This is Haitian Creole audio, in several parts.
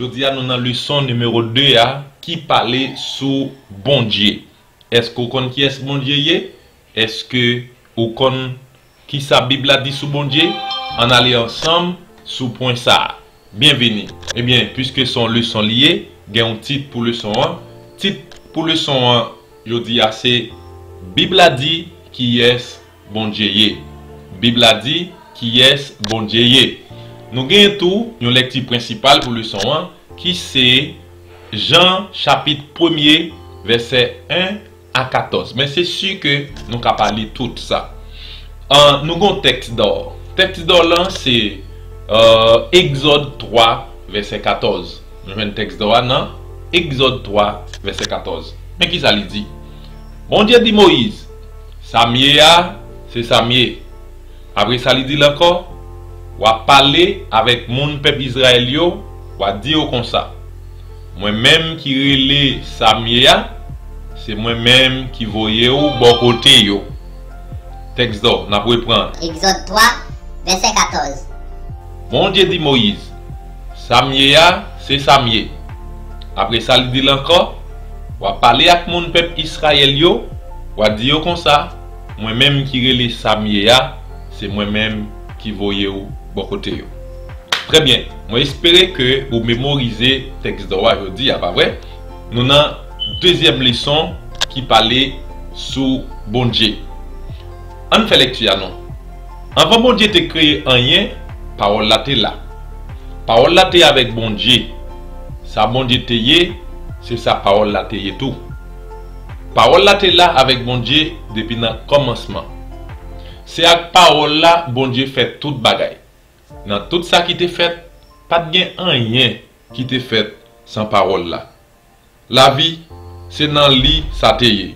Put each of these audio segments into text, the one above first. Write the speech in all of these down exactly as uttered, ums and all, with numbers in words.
Jodi a, nou nan leson nimewo de a ki pale sou Bondye. Èske w konn kiyès Bondye ye? Èske ou konn kisa Bib la di sou Bondye? Ann ale ansanm sou pwen sa a. Byenvini. Ebyen, piske se yon leson li ye, gen yon tit pou leson an. Tit pou leson an, jodi a, se Bib la di kiyès Bondye ye. Bib la di kiyès Bondye ye. Nou genyen tou yon lèkti prensipal pou leson an, ki se Jan chapit premye, vèsè en a katòz. Men se si ke nou ka pa li tout sa. An, nou gon tèks dò. Tèks dò lan se, euh, Egzòd twa, vèsè katòz. Nou jwenn tèks dò a nan Egzòd twa, vèsè katòz. Men kisa li di? Bondye di Moyiz, "Sa m ye a, se sa m ye." Apre sa, li di l ankò, "W a pale avèk moun pèp Izrayèl yo, w a di yo konsa, 'Mwen menm ki rele sa m ye a, se mwen menm ki voye w bò kote yo.'" Tèks dò, n ap reprann. Egzòd twa, vèsè katòz. Bondye di Moyiz, "Sa m ye a, se sa m ye." Apre sa, li di l ankò, "W a pale ak moun pèp Izrayèl yo, w a di yo konsa, 'Mwen menm ki rele sa m ye a, se mwen menm ki voye w bò kote yo.'" Trè byen, mwen espere ke ou memorize tèks dò a jodi a, pa vre? Nou nan dezyèm leson ki pale sou Bondye. Ann fè lèkti a non. Anvan Bondye te kreye anyen, Pawòl la te la. Pawòl la te avèk Bondye. Sa Bondye te ye, se sa Pawòl la te ye tou. Pawòl la te la avèk Bondye depi nan kòmansman. Se ak Pawòl la Bondye fè tout bagay. Nan tout sa ki te fèt, pa t gen anyen ki te fèt san Pawòl la. Lavi, se nan li sa te ye.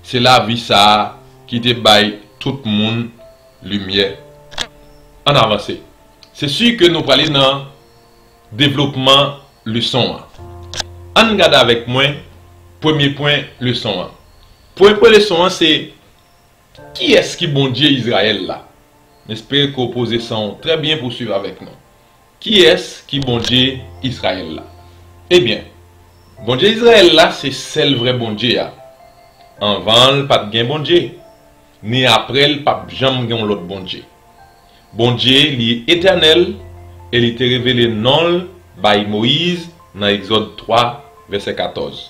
Se lavi sa a ki te bay tout moun limyè. Ann avanse. Se si ke nou prale nan devlopman leson an. Ann gade avèk mwen premye pwen leson an. Premye pwen leson an se, kiyès ki Bondye Izrayèl la? M espere ke w poze san w trè byen pou w swiv avèk nou. Kiyès ki Bondye Izrayèl la? Ebyen, Bondye Izrayèl la se sèl vrè Bondye a. Anvan l, pa t gen Bondye, ni apre l, p ap janm gen yon lòt Bondye. Bondye, li etènèl, e li te revele non l bay Moyiz nan Egzòd twa, vèsè katòz.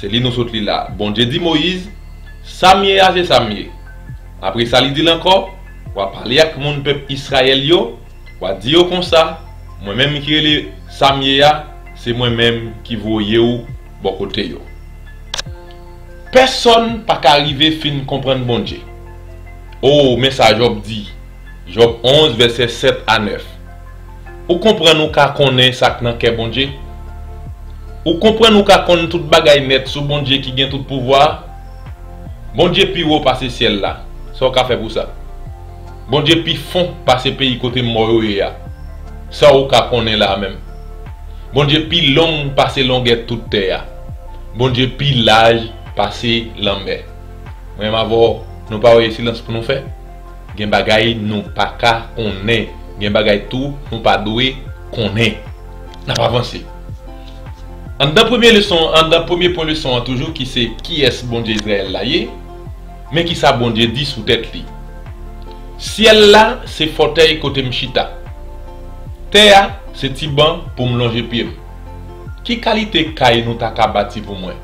Se li nou sot li la. Bondye di Moyiz, "Sa m ye a, se sa m ye." Apre sa, li di l ankò, "W a pale ak moun pèp Izrayèl yo, w a di yo konsa, 'Mwen menm ki rele sa m ye a, se mwen menm ki voye w bò kote yo.'" Pèsonn pa ka rive fin konprann Bondye. O, men sa Jòb di. Jòb onz, vèsè sèt a nèf. Ou konprann ou ka konnen sa k nan kè Bondye? Ou konprann ou ka konn tout bagay nèt sou Bondye ki gen tout pouvwa a? Bondye pi wo pase syèl la. Sa w ka fè pou sa? Bondye pi fon pase peyi kote mò yo ye a. Sa w ka konnen la a menm? Bondye pi long pase longè tout tè a. Bondye pi laj pase lanmè. Mwen menm avè w, nou pa wè silans pou nou fè? Gen bagay nou pa ka konnen. Gen bagay tou nou pa dwe konnen. N ap avanse. Anndan premye leson, anndan premye pwen leson an toujou ki se kiyès Bondye Izrayèl la ye, men kisa Bondye di sou tèt li. Syèl la se fòtèy kote m chita. Tè a se ti ban pou m lonje pye m. Ki kalite kay nou ta ka bati pou mwen?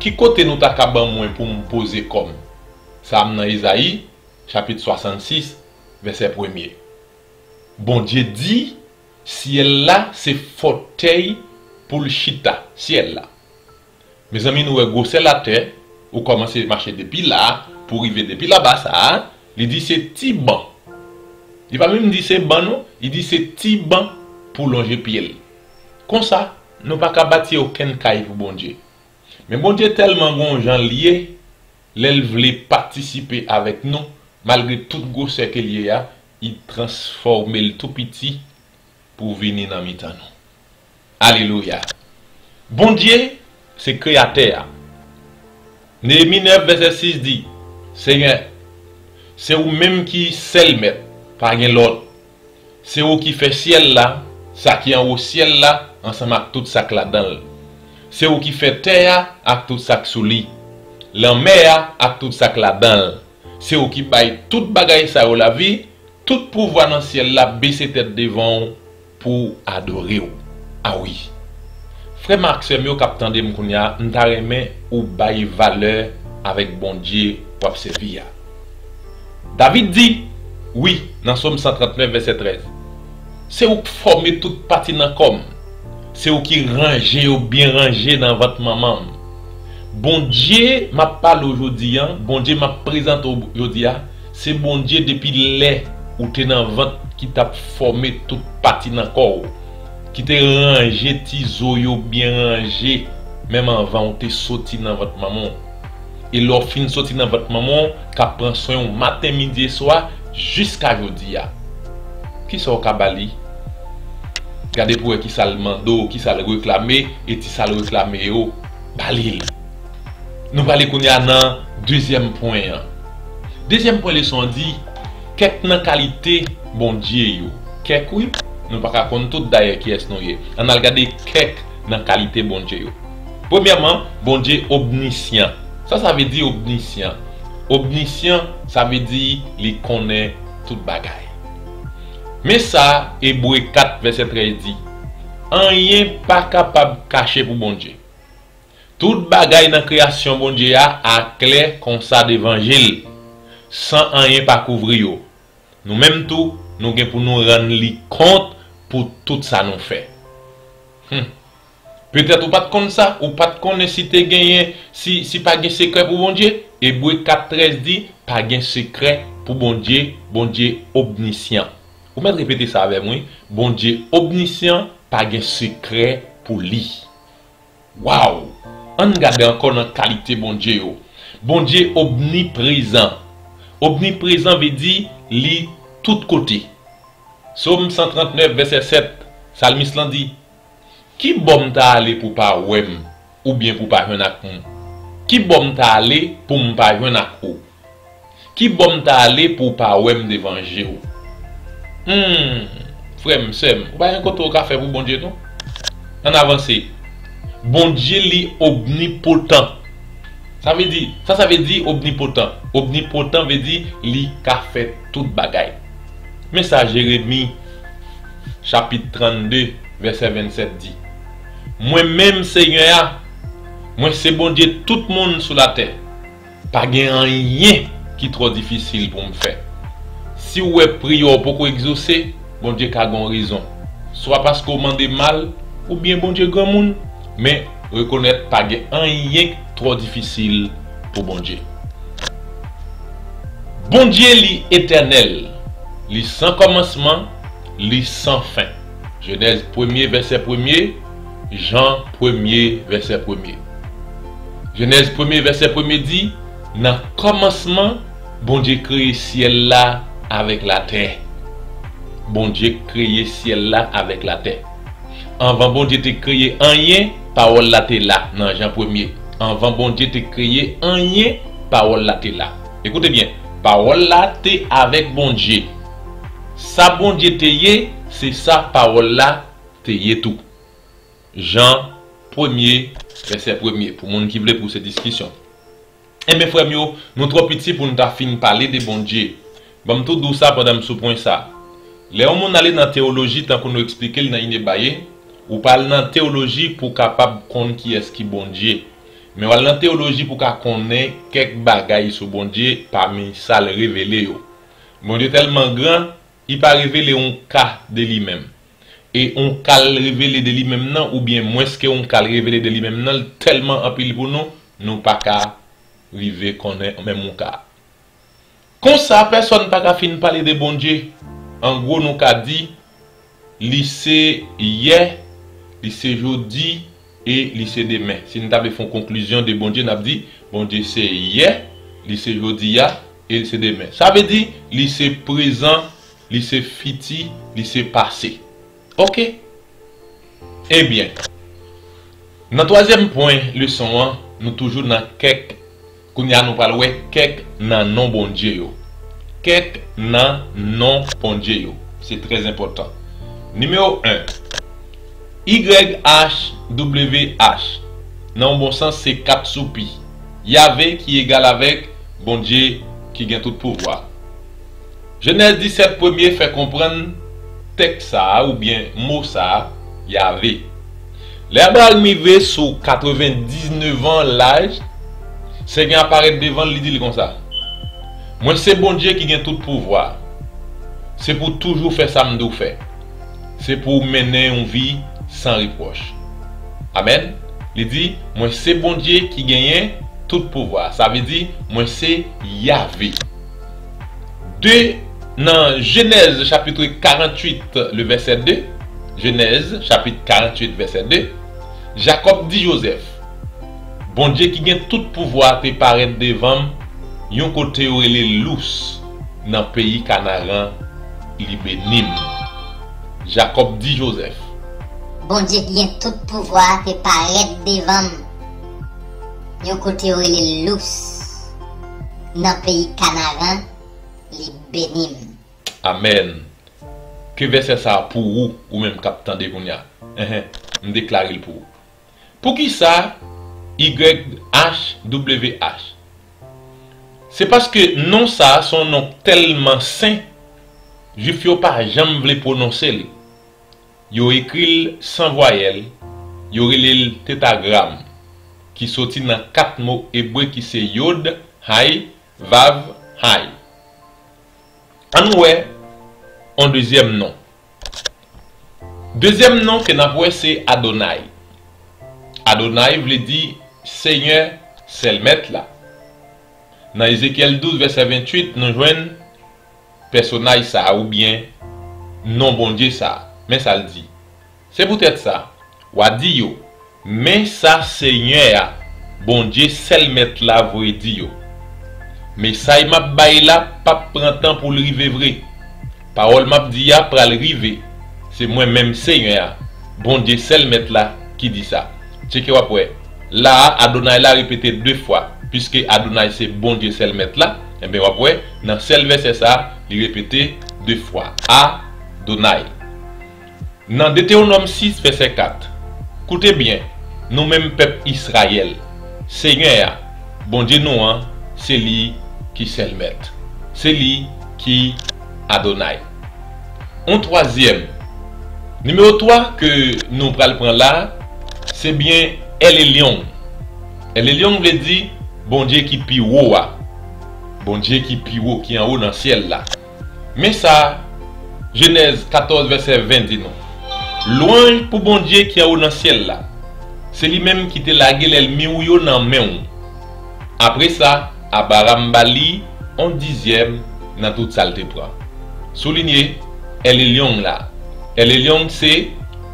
Ki kote nou ta ka ban mwen pou m poze kò m? Sa a m nan Ezayi, chapit swasannsis, vèsè premye. Bondye di, syèl la se fòtèy pou l chita, syèl la. Mezanmi, nou wè gwosè latè, ou kòmanse mache depi la a, pou rive depi laba sa a, li di se ti ban. Li pa menm di se ban non, li di se ti ban pou lonje pye l. Konsa, nou pa ka bati okenn kay pou Bondye. Men Bondye tèlman gen yon jan l ye, lè l vle patisipe avèk nou, malgre tout gwosè ke l ye a, li transfòme l tou piti pou vini nan mitan nou. Alelouya! Bondye se kreyatè a. Neyemi nèf vèsè sis di, Senyè, se ou menm ki sèl mèt, pa gen lòt. Se ou ki fè syèl la, sa ki anwo syèl la, ansanm ak tout sa k ladan l. Se ou ki fè tè a ak tout sa k sou li, lanmè a ak tout sa k ladan l. Se ou ki bay tout bagay sa yo lavi, tout pouvwa nan syèl la bese tèt devan w pou adore w. A wi. Frè m ak sè m yo k ap tande m kounye a, m ta renmen ou bay valè avèk Bondye w ap sèvi a. David di, wi, nan Sòm san trannèf, vèsè trèz, se ou k fòme tout pati nan kò m. Se ou ki ranje yo byen ranje nan vant manman m. Bondye m ap pale w jodi a, Bondye m ap prezante w jodi a, se Bondye depi lè ou te nan vant ki t ap fòme tout pati nan kò w, ki te ranje ti zo yo byen ranje, menm anvan w te soti nan vant manman w. E lè w fin soti nan vant manman w, k ap pran swen w maten, midi e swa, jiska jodi a. Kisa w ka ba li? Gade pou w wè kisa l mande w, kisa l reklame, e ti sa l reklame yo, ba li l. Nou prale kounye a nan dezyèm pwen an. Dezyèm pwen leson an di, kèk nan kalite Bondye yo. Kèk wi, nou pa ka konn tout dayè kiyès nou ye. Ann al gade kèk nan kalite Bondye yo. Premyèman, Bondye omnisyan. Sa sa vle di omnisyan? Omnisyan, sa vle di li konnen tout bagay. Men sa Ebre kat vèsè trèz di, anyen pa kapab kache pou Bondye. Tout bagay nan kreyasyon Bondye a aklè konsa devan je l, san anyen pa kouvri yo. Nou menm tou, nou gen pou nou rann li kont pou tout sa nou fè. Hmm. Petèt ou pa t konn sa, ou pa t konnen si te genyen, si, si pa gen sekrè pou Bondye. Ebre kat trèz di, pa gen sekrè pou Bondye, Bondye omnisyan. Ou mèt repete sa avè m, wi. Bondye omnisyan, pa gen sekrè pou li. Waw! Ann gade ankò nan kalite Bondye yo. Bondye omniprezan. Omniprezan vle di li tout kote. Sòm san trannèf, vèsè sèt, salmis lan di, ki bò m ta ale pou w pa wè m, oubyen pou w pa jwenn ak m? Ki bò m ta ale pou m pa jwenn ak ou? Ki bò m ta ale pou w pa wè m devan je w? Hmm, frè m, sè m, ou pa gen kote w ka fè pou Bondye, non? Ann avanse. Bondye li omnipotan. Sa vle di, sa sa vle di omnipotan? Omnipotan vle di li ka fè tout bagay. Men sa Jeremi, chapit trannde, vèsè vennsèt di, mwen menm Senyè a, mwen se Bondye tout moun sou latè. Pa gen anyen ki twò difisil pou m fè. Si w wè priyè w poko egzose, Bondye ka gen yon rezon. Swa paske w mande mal, oubyen Bondye granmoun, men rekonèt pa gen anyen k twò difisil pou Bondye. Bondye li etènèl, li san kòmansman, li san fen. Jenèz premye, vèsè premye, Jan premye, vèsè premye. Jenèz premye, vèsè premye di, nan kòmansman, Bondye kreye syèl la avèk latè. Bondye kreye syèl la avèk latè. Anvan Bondye te kreye anyen, pawòl la te la nan Jan premye. Anvan Bondye te kreye anyen, pawòl la te la. Ekoute byen, pawòl la te avèk Bondye. Sa Bondye te ye, se sa pawòl la te ye tou. Jan premye, vèsè premye, pou moun ki vle pouse diskisyon. Enben, frè m yo, nou twò piti pou n ta fin pale de Bondye. Ban m tou di w sa pandan m sou pwen sa. Lè yon moun ale nan teyoloji, tankou nou eksplike l nan Inebaye, ou pa al nan teyoloji pou w kapab konn kiyès ki Bondye. Men w al nan teyoloji pou w ka konnen kèk bagay sou Bondye pami sa l revele yo. Bondye tèlman gran, li pa revele yon ka de li menm. E yon ka l revele de li menm nan, oubyen mwens ke yon ka l revele de li menm nan, l tèlman anpil pou nou, nou pa ka rive konnen menm yon ka. Konsa, pèsonn pa ka fin pale de Bondye. An gwo, nou ka di, li se yè, li se jodi, e li se demen. Si n ta vle fè yon konklizyon de Bondye, n ap di, Bondye se yè, li se jodi a, e li se demen. Sa vle di, li se prezan, li se fiti, li se pase. Oke? Ebyen, nan twazyèm pwen leson an, nou toujou nan kèk, kounye a nou pral wè kèk nan non Bondye yo. Kèk nan non Bondye yo. Se trè enpòtan. Nimewo en, Y H W H, nan yon bon sans, se kat soupi. Yave ki egal avèk Bondye ki gen tout pouvwa. Jenèz disèt premye fè konprann tèks sa a oubyen mo sa a, Yave. Lè Abraram rive sou katrevendiznèf an laj, Senyè a parèt devan l, li di l konsa, Mwen se Bondye ki gen tout pouvwa. Se pou w toujou fè sa m di w fè. Se pou w mennen yon vi san repwòch. Amèn. Li di, Mwen se Bondye ki genyen tout pouvwa. Sa vle di, Mwen se Yave. De, nan Jenèz chapit karanntuit, le vèsè de, Jenèz chapit karanntuit, vèsè de, Jakòb di Jozèf, Bondye ki gen tout pouvwa te parèt devan m yon kote yo rele Lous, nan peyi Kanaran, li beni m. Jakòb di Jozèf, Bondye ki gen tout pouvwa te parèt devan m yon kote yo rele Lous, nan peyi Kanaran, li beni m. Amèn. Ke vèsè sa a pou ou, ou menm k ap tande kounye a. Enhen, m deklare l pou ou. Poukisa Y H W H? Se paske non sa a se yon non k tèlman sen, Jwif yo pa janm vle pwononse l. Yo ekri l san vwayèl, yo rele l tetagram, ki soti nan kat mo ebre ki se yod, hay, vav, hay. Ann wè yon dezyèm non. Dezyèm non ke n ap wè se Adonay. Adonay vle di Senyè, sèl Mèt la. Nan Ezekyèl douz, vèsè venntuit, nou jwenn pèsonaj sa a oubyen non Bondye sa a. Men sa l di, Se poutèt sa, w a di yo, Men sa Senyè a, Bondye sèl Mèt la, voye di yo, Mesay m ap bay la p ap pran tan pou l rive vre. Pawòl m ap di a pral rive. Se mwen menm Senyè a, Bondye sèl Mèt la, ki di sa. Tcheke w ap wè. La a, Adonay la repete de fwa. Piske Adonay se Bondye sèl Mèt la, enben w ap wè, nan sèl vèsè sa a, li repete de fwa. Adonay. Nan Detewonòm sis, vèsè kat, Koute byen, nou menm pèp Izrayèl, Senyè a, Bondye nou an, se li ki sèl Mèt. Se li ki Adonay. On twazyèm, nimewo twa ke nou pral pran la, se byen El Elyon. El Elyon vle di Bondye ki pi wo a. Bondye ki pi wo, ki anwo nan syèl la. Men sa Jenèz katòz vèsè ven di nou, Lwanj pou Bondye ki anwo nan syèl la. Se li menm ki te lage lènmi w yo nan men w. Apre sa, Abraram ba li yon dizyèm nan tout sa l te pran. Soulinye El Elyon la. El Elyon se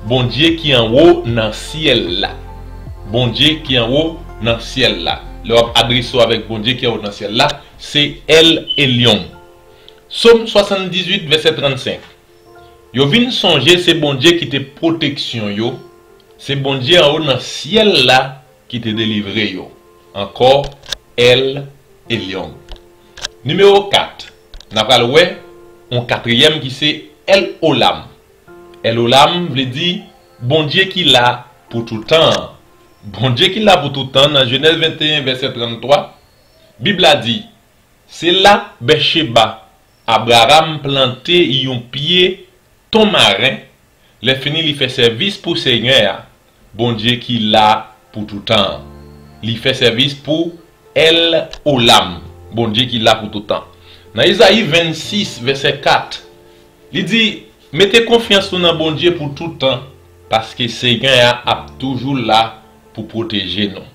Bondye ki anwo nan syèl la. Bondye ki anwo nan syèl la. Lè w ap adrese w avèk Bondye ki anwo nan syèl la, se El Elyon. Sòm swasanndizuit, vèsè trannsenk. Yo vin sonje se Bondye ki te pwoteksyon yo, se Bondye anwo nan syèl la ki te delivre yo. Ankò, El Elyon. Nimewo kat, n apral wè yon katriyèm ki se El Olam. El Olam vle di Bondye ki la pou toutan an. Bondye ki la pou toutan, nan Jenèz venteyen, vèsè tranntwa, Bib la di, Se la Bècheba, Abraram plante yon pye ton maren, lèfini li fè sèvis pou Senyè a, Bondye ki la pou toutan an. Li fè sèvis pou El Olam, Bondye ki la pou toutan. Nan Ezayi vennsis, vèsè kat, li di, Mete konfyans nou nan Bondye pou toutan, paske Senyè a ap toujou la pou pwoteje nou.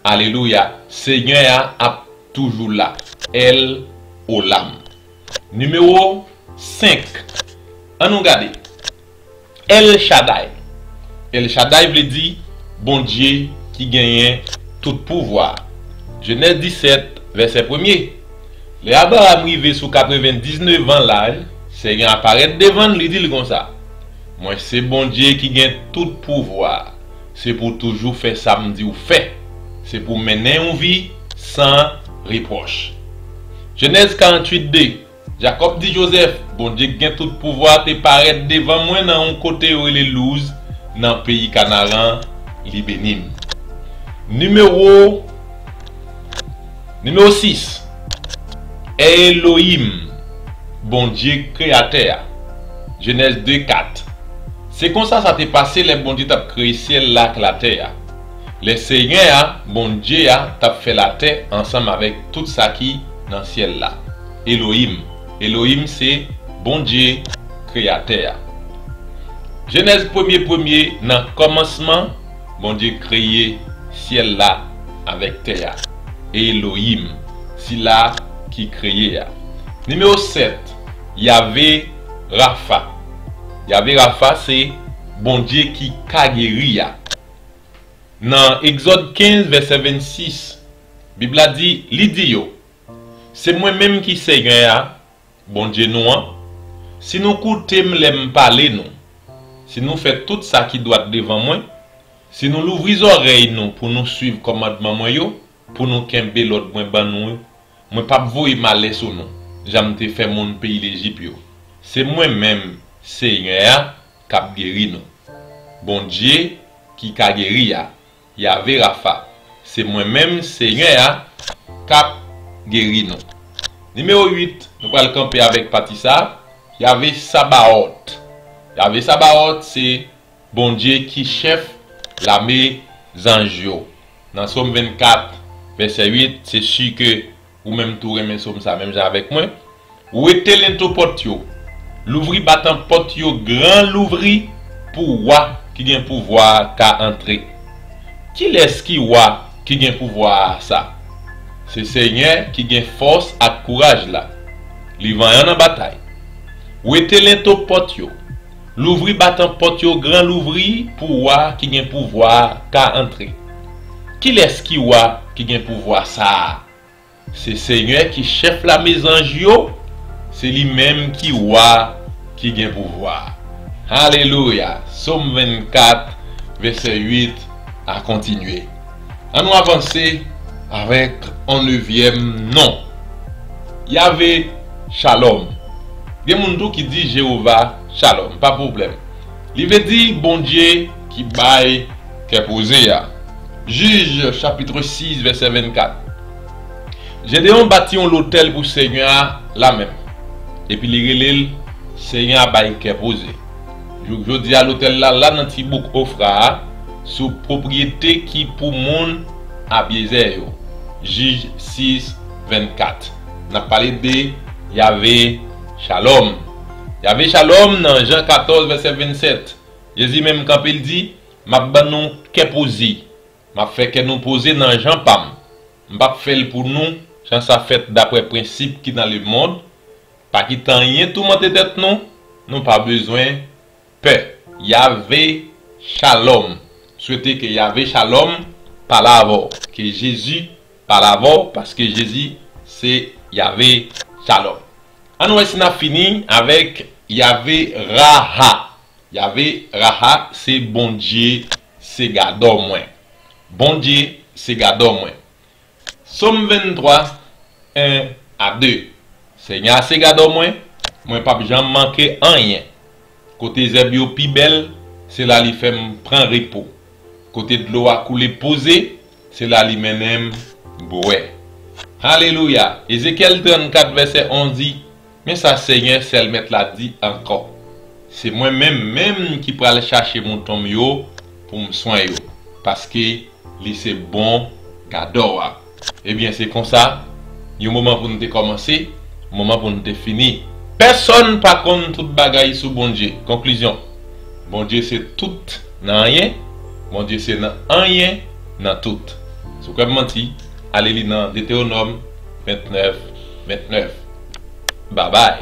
Alelouya! Senyè a ap toujou la. El Olam. Nimewo senk. An nou gade. El Shaddai. El Shaddai vle di Bondye ki genyen tout pouvwa. Jenèz disèt, vèsè premye. Lè Abraram rive sou katrevendiznèf an laj, Senyè a parèt devan l, li di l konsa, Mwen se Bondye ki gen tout pouvwa. Se pou w toujou fè sa m di w fè. Se pou w mennen yon vi san repwòch. Jenèz karanntuit de. Jakòb di Jozèf, Bondye k gen tout pouvwa te parèt devan mwen nan yon kote yo rele Louz, nan peyi Kanaran, li beni m. Nimewo, nimewo sis, Elohim, Bondye kreyatè a. Jenèz de kat. Se konsa sa te pase lè Bondye t ap kreye syèl la ak latè a. Lè Senyè a, Bondye a, t ap fè latè ansanm avèk tout sa ki nan syèl la. Elohim. Elohim se Bondye kreyatè a. Jenèz premye premye, nan kòmansman, Bondye kreye syèl la avèk tè a. Elohim, sila ki kreye a. Nimewo sèt, Yave Rafa. Yave Rafa se Bondye ki ka geri a. Nan Egzòd kenz, vèsè vennsis, Bib la di, li di yo, Se mwen menm ki Senyè a, Bondye nou an. Si nou koute m lè m pale nou, si nou fè tout sa ki dwat devan mwen, si nou louvri zòrèy nou pou nou suiv kòmandman mwen yo, pou nou kenbe lòd mwen ban nou yo, mwen p ap voye malè sou nou, jan m te fè moun peyi Lejip yo. Se mwen menm, Senyè a, k ap geri nou. Bondye ki ka geri a, Yave Rafa, se mwen menm, Senyè a, k ap geri nou. Nimewo uit, nou pral kanpe avèk pati sa a, Yave Sabaot. Yave Sabaot se Bondye ki chèf lame zanj yo. Nan Sòm vennkat, vèsè uit, se si ke ou menm tou renmen sòm sa menm jan avèk mwen. Wete lento pòt yo, louvri batan pòt yo gran louvri pou wa ki gen pouvwa a ka antre. Kilès ki wa ki gen pouvwa a sa? Se Senyè ki gen fòs ak kouraj la. Li vanyan nan batay. Wete lento pòt yo, louvri batan pòt yo gran louvri pou wa ki gen pouvwa a ka antre. Kilès ki wa ki gen pouvwa sa a? Se Senyè ki chèf lame zanj yo, se li menm ki wa ki gen pouvwa. Alelouya! Sòm vennkat, vèsè uit a kontinye. An nou avanse avèk yon nevyèm non. Yave Shalom. Gen moun tou ki di Jewova Shalom, pa pwoblèm. Li vle di Bondye ki bay kè poze a. Jij chapit sis, vèsè vennkat. Jedeyon bati yon lotèl pou Senyè a lamenm, epi li rele l Senyè a bay kè poze. Jouk jodi a, lotèl la la nan ti bouk Ofra a, sou pwopriyete ki pou moun Abyezè yo. Jij sis, vennkat. N ap pale de Yave Shalom. Yave Shalom nan Jan katòz, vèsè vennsèt. Jezi menm kanpe, l di, M ap ban nou kè poze. M ap fè kè nou poze nan jan pa m. M p ap fè l pou nou, jan sa fèt daprè prensip ki nan lemonn. Pa kite anyen toumante tèt nou, nou pa bezwen pè. Yave Shalom. Swete ke Yave Shalom pale avè w. Ke Jezi pale avè w, paske Jezi se Yave Shalom. Ann wè si n ap fini avèk Yave Raha. Yave Raha se Bondye se gadò mwen. Bondye se gadò mwen. Sòm venntwa, en a de. Senyè a se gadò mwen, mwen p ap janm manke anyen. Kote zèb yo pi bèl, se la li fè m pran repo. Kote dlo a koule poze, se la li mennen m bwè. Alelouya! Ezekyèl trannkat, vèsè onz di, Men sa Senyè, sèl Mèt la, di ankò, Se mwen menm menm ki pral chache mouton m yo pou m swen yo, paske li se bon gadò a. Ebyen, se konsa, yon moman pou n te kòmanse, yon moman pou n te fini. Pèsonn pa konn tout bagay sou Bondye. Konklizyon, Bondye se tout nan anyen, Bondye se nan anyen nan tout. Si w kwè m manti, ale li nan Detewonòm vennèf, vennèf. Babay.